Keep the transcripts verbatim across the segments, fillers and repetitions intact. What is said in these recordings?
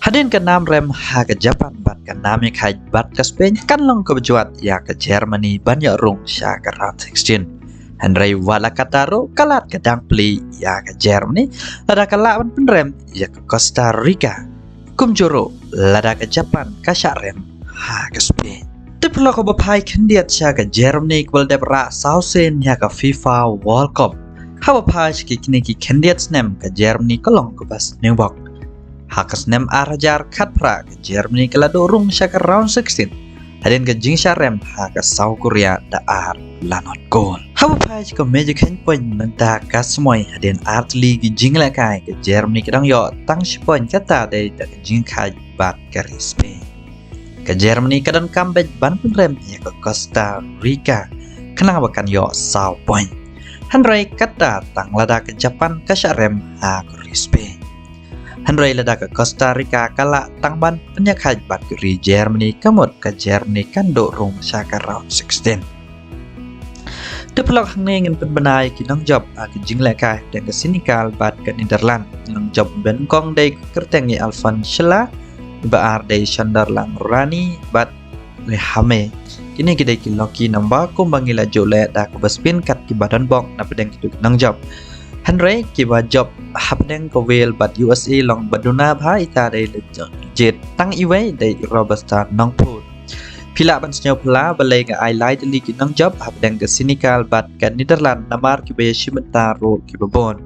Hadien ka nam rem ha ka Japan bad ka nam ïakhaid bad ka Spain kan long kaba jwat ïa ka Germany ban ïoh rung sha ka round sixteen. Hynrei wat la katta ruh ka lad ka dang plie ïa ka Germany lada ka lah ban pynrem ïa ka Costa Rica. Kumjuh ruh lada ka Japan ka shah rem ha ka Spain. Te paralok, haba phai khyndiat sha ka Germany kaba la dep rah saw sien ïa ka FIFA World Cup. Haba phai sha kine ki khyndiat snem ka Germany ka long kaba sniew bok. Ha ka snem ar hajar khatphra ka Germany ka la duh rung sha ka round sixteen hadien ka jingshah rem ha ka South Korea da ar la not goal. Haba phai sha ka mej kheiñ point mynta ka snem, hadien ar tylli ki jingïalehkai ka Germany ka dang ïoh tang shi point, kata dei da ka jingkhaid bad ka ri Spain. Ka Germany ka donkam beit ban pynrem ïa ka Costa Rica khnang ba kan ïoh saw point. Hynrei kata tang lada ka Japan ka shah rem ha ka ri Spain. Hynrei lada ka Costa Rica ka lah tang ban pynïakhaid bad ka ri Germany, ka mut ka Germany kan duh rung sha ka round sixteen. Te paralok, hangne ngin pynbna ïa ki nongjop ha ki jingïalehkai hapdeng ka Senegal bad ka Netherlands. Nongjop ba nyngkong dei ka kyrteng i Alphonse Sylla, ba ar dei Sander Lammorani bad Rehame. Kine ki dei ki lucky number kumba ngi la ju leh da kaba spin kat kiba don bok na pdeng kito ki nongjop. Hynrei kiba jop hapdeng ka Wales bad U S A long ba duna bha, ita dei la jied tang iwei, dei Roberta Nongphut. Phi lah ban sngewphylla balei nga ai lai tylli ki nongjop hapdeng ka Senegal bad ka Netherlands namar kiba ïashim bynta ruh kiba bun.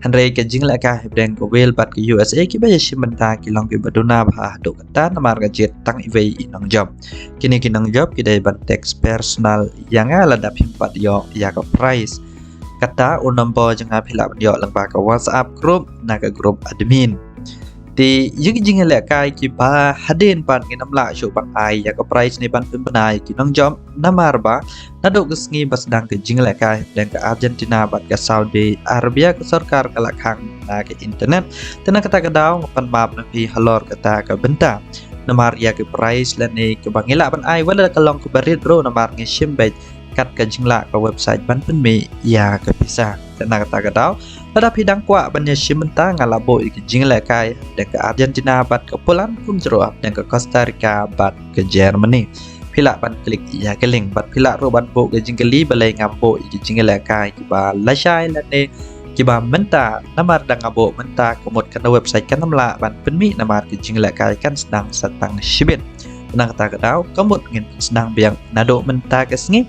Hynrei ka jingïalehkai hapdeng ka Wales bad ka U S A kiba ïashim bynta ki long kiba duna bha haduh katta namar ka jied tang iwei i nongjop. Kine ki nongjop ki dei ban text personal ïa nga lada phim pat ïoh ïa ka prize. Kata u nombor jong nga phi lah ban ïoh lyngba ka WhatsApp group na ka group admin. Te ïa ki jingïalehkai kiba hadien pat ngin ym lah shuh ban ai ïa ka prize ne ban pynbna ïa ki nongjop namar ba naduh ka sngi ba sdang ka jingïalehkai hapdeng ka Argentina bad ka Saudi Arabia ka sorkar ka la khang na ka internet. Te na kata ka daw nga pan map na phi halor kata ka bynta. Namar ïa ka prize lane kaba ngi lah ban ai wat la ka long kaba rit ruh namar ngi shim beit kat ka jinglah ka website ban pynmih ïa ka pisa. Te na kata ka daw lada phi dang kwah ban ïashim bynta, nga la buh ïa ki jingïalehkai hapdeng ka Argentina bad ka Poland kumjuh ruh hapdeng ka Costa Rica bad ka Germany. Phi lah ban klik ïa ka link bad phi lah ruh ban buh ka jingkylli balei ngam buh ïa ki jingïalehkai kiba lashai lane kiba mynta, namar lada nga buh mynta ka mut kane ka website kan ym lah ban pynmih namar ki jingïalehkai kan sdang sa tang shibit. Te na kata ka daw ka mut ngin pynsdang biang naduh mynta ka sngi.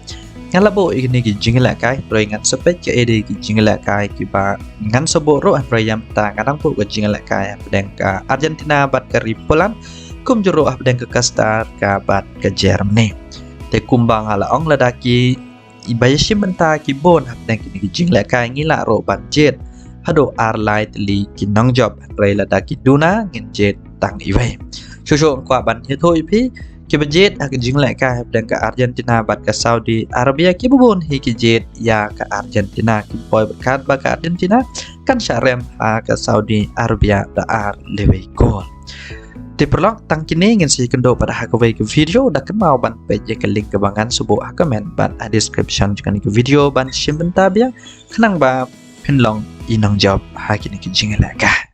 Nga la buh ïa kine ki jingïalehkai, hynrei ngan sa peit kaei de ki jingïalehkai kiba ngan sa buh ruh, hynrei ïa mynta nga dang buh ka jingïalehkai hapdeng ka Argentina bad ka ri Poland kumjuh ruh hapdeng ka Costa Rica bad ka Germany. Te kumba nga la ong, lada ki ba ïashim bynta ki bun hapdeng kine ki jingïalehkai ngi lah ruh ban jied haduh ar lai tylli ki nongjop, hynrei lada ki duna ngin jied tang iwei. Shuh shuh nga kwah ban ïathuh ïa phi, kiba jied ha ka jingïalehkai hapdeng ka Argentina bad ka Saudi Arabia kiba bun hi ki jied ïa ka Argentina, ki poi bad kat ba ka Argentina kan shah rem ha ka Saudi Arabia da ar lewei goal. Te paralok, tang kine ngin sa ïakynduh pat ha kawei ka video, da kynmaw ban peit ïa ka link kaba ngan sa buh ha comment bad ha description jong kane ka video ban shim bynta biang khnang ba phin long i nongjop ha kine ki jingïalehkai.